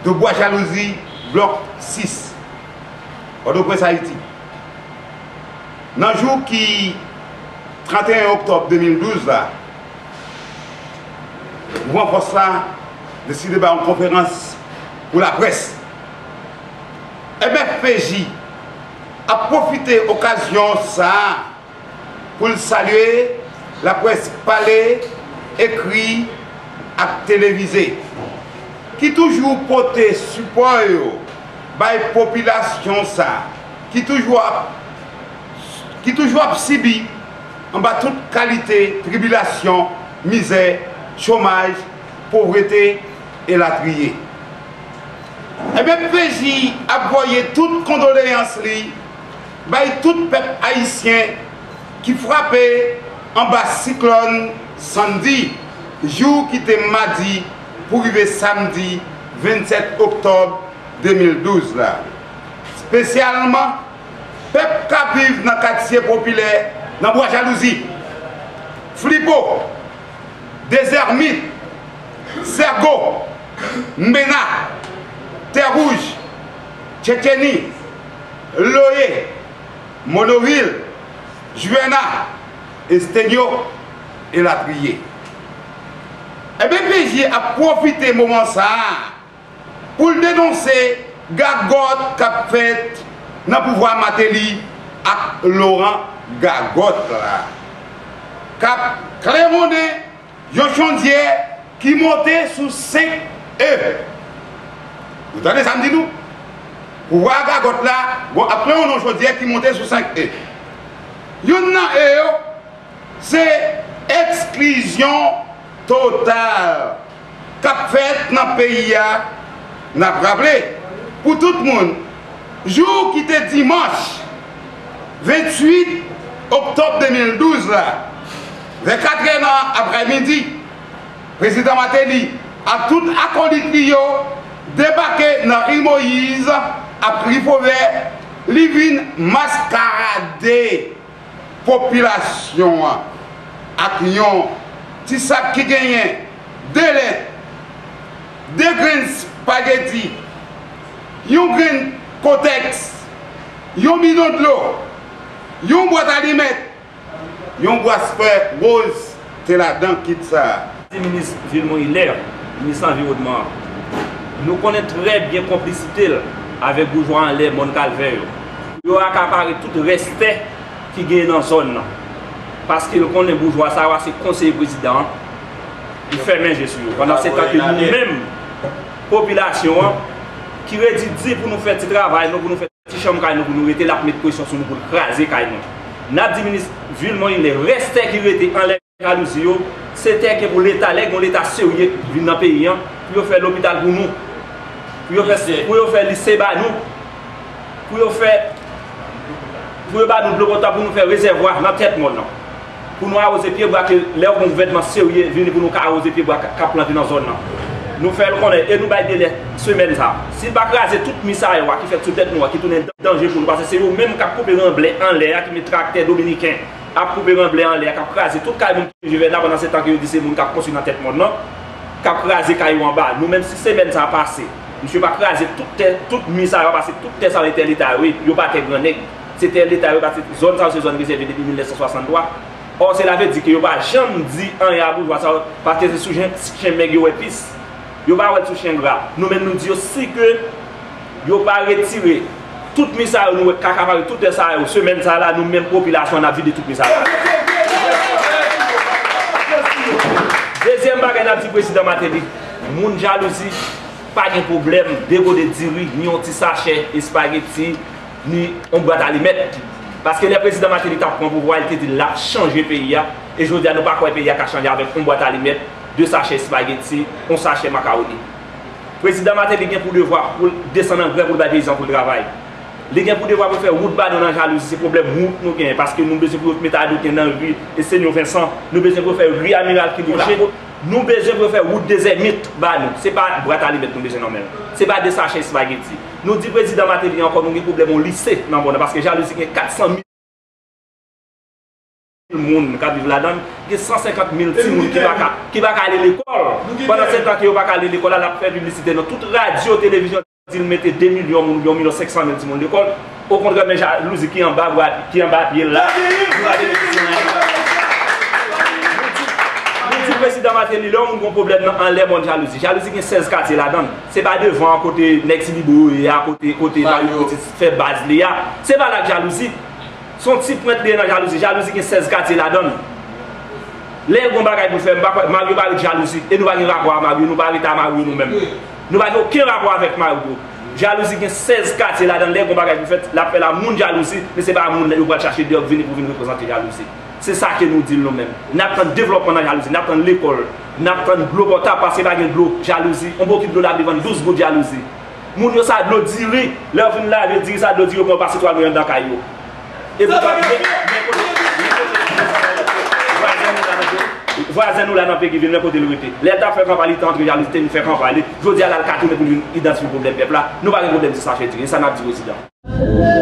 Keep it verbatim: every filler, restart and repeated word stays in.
De Bwa Jalouzi, blòk sis, Pòtoprens, Ayiti. Nan jou ki trannteyen oktòb de mil douz la, Mouvman Fòs la deside bay yon konferans pou laprès. M F P J ap pwofite okazyon sa a pou l salye laprès pale, ekri ak televize ki toujou pote sipò yo bay popilasyon sa a ki toujou ap, ki toujou ap sibi anba tout kalite tribilasyon, mizè, chomaj, povrete, elatriye. M F P J ap voye tout kondoleyans li bay tout pèp ayisyen ki frape anba siklòn Sandy, jou ki te madi pou rive samdi vennsèt oktòb de mil douz la. Espesyalman, pèp k ap viv nan katye popilè nan Bwa Jalouzi, Flipo, Dezèmit, Sègo, Mbena, Tè Wouj, Tchetcheni, Loye, Monovil, Jwena, Estenyo, elatriye. M F P J ap pwofite moman sa a pou l denonse gagòt k ap fèt nan pouvwa Martelly ak Laurent, gagòt la k ap klewonnen yon chondyè ki monte sou senk E. Nou tande sa m di nou? Pouvwa gagòt la gon ap klewonnen yon chondyè ki monte sou senk E. Youn nan E yo, se eksklizyon total k ap fèt nan peyi a. N ap raple, pou tout moun, jou ki te dimanch venntuit oktòb de mil douz la, vè katrè nan aprèmidi, Prezidan Martelly ak tout akolit li yo debake nan Île Moïse ak Rifovè, li vin maskarade popilasyon an ak yon ti sak ki genyen de lèt, de grenn espageti, yon grenn kotèks, yon bidon dlo, yon bwat alimèt, yon bwasfè woz te ladan kit sa a. Di minis Vilmont Hilaire, minis anviwònman an, nou konnen trè byen konplisite l avèk boujwa anlè Mòn Kalvè yo. Yo akapare tout rès tè ki genyen nan zòn nan. Paske l konnen boujwa sa yo a se konseye prezidan an, li fèmen je sou yo. Pandan se tan ke nou menm, popilasyon an, ki redi di pou nou fè ti travay nou, pou nou fè ti chanm kay nou pou nou rete, l ap met presyon sou nou pou l kraze kay nou. N ap di minis Vilmont Hilaire, rès tè ki rete anlè Jalouzi yo, se tè ke pou Leta, lè gen yon Leta serye vin nan peyi an, pou yo fè lopital pou nou, pou yo fè, pou yo fè lise ba nou, pou yo fè, pou yo ba nou dlo potab pou nou fè rezèvwa nan tèt mòn nan, pou nou awoze pyebwa ke lè yon gouvènman serye vini pou nou ka awoze pyebwa k ap plante nan zòn nan. Nou fè l konnen e nou bay delè semèn sa a. Si l pa kraze tout mi sa yo a ki fèt sou tèt nou an, ki tounen danje pou nou, paske se yo menm k ap koupe ranblè anlè a, ki met traktè dominiken ap koupe ranblè anlè a, k ap kraze tout kay moun ki viv la, pandan se tan ke yo di se moun k ap konstwi nan tèt mòn nan, k ap kraze kay yo anba. Nou menm, si semèn sa a pase, misye pa kraze tout tè, tout mi sa yo a, paske tout tè sa yo se tè Leta yo ye, yo pa tè grannèg. Se tè Leta yo, paske zòn sa yo se zòn rezève depi mil nèf san swasanntwa. Ò, sela vle di ke yo pa janm di anyen a boujwa sa yo, paske se sou chen, chen mèg yo wè pis. Yo pa wè l sou chen gra. Nou menm nou di yo si ke yo pa retire tout mi sa yo, nou wè k akapare tout tè sa yo, semèn sa a la, nou menm popilasyon an, n ap vide tout mi sa yo. Dezyèm bagay n ap di prezidan Martelly, moun Jalouzi pa gen pwoblèm de gode diri, ni yon ti sachè espageti, ni yon bwat alimèt. Paske lè prezidan Martelly t ap pran pouvwa, li te di l ap chanje peyi a. E jodi a, nou pa kwè peyi a ka chanje avèk yon bwat alimèt, de sachè espageti, yon sachè makawoni. Prezidan Martelly gen pou devwa pou l desann angrè pou l bay peyizan pou l travay. Li gen pou devwa pou l fè wout ba nou nan Jalouzi, se pwoblèm wout nou genyen, paske nou bezwen pou yo mete adoken nan ri Estenyo Vensan, nou bezwen pou yo fè ri Amiral Killy Lapo, nou bezwen pou yo fè wout Dezèmit ba nou. Se pa bwat alimèt nou bezwen nan men l. Se pa de sachè espageti. Nou di prezidan Martelly ankò, nou gen pwoblèm yon lise nan mòn nan, paske Jalouzi gen kat san mil mil moun k ap viv ladan l, gen san senkant mil timoun ki pa ka, ki pa ka ale lekòl. Pandan se tan ke yo pa ka ale lekòl la, l ap fè piblisite nan tout radyo, televizyon, di l mete de milyon moun oubyen yon milyon senk san mil timoun lekòl. Okontrè, men jalouzi ki anba bra, ki anba pye l la, li pa benefisye anyen. Nou di, nou di prezidan Martelly, lè yon moun gen yon pwoblèm nan anlè mòn jalouzi. Jalouzi gen sèz katye ladan l. Se pa devan an kote nèg Ti Libo yo ye a, kote, kote Mario Petit fè baz li a. Se pa la k jalouzi. Se yon ti pwent li ye nan jalouzi. Jalouzi gen sèz katye ladan l. Lè l gen yon bagay pou l fè, m pa kwè, Mario pa ret jalouzi. E nou pa gen rapò a Mario, nou pa ret a Mario nou menm. Nou pa gen okenn rapò avèk Mario. Jalouzi gen sèz katye ladan l. Lè l gen yon bagay pou fèt, l ap fè la moun jalouzi, men se pa moun yo pral chache deyò k vini pou vin reprezante jalouzi. Se sa ke nou di l nou menm. N ap tann devlòpman nan jalouzi, n ap tann lekòl, n ap tann dlo potab paske pa gen dlo, jalouzi. Yon bokit dlo la vle vann douz goud, jalouzi. Moun yo sa dlo diri, lè yo fin lave diri sa, dlo diri yo pran yo pase twal mwen anndan kay yo. E pou pa byen, men kote, men kote, vwazen nou la nan peyi, vwazen nou la nan peyi ki vin men kote l rete. Lè l t ap fè kanpay, li te antre jalouzi, te vin fè kanpay li. Jodi a la, l ka tounen pou l vin idantifye pwoblèm pèp la. Nou pa gen pwoblèm ti sachè diri, e sa n ap di prezidan.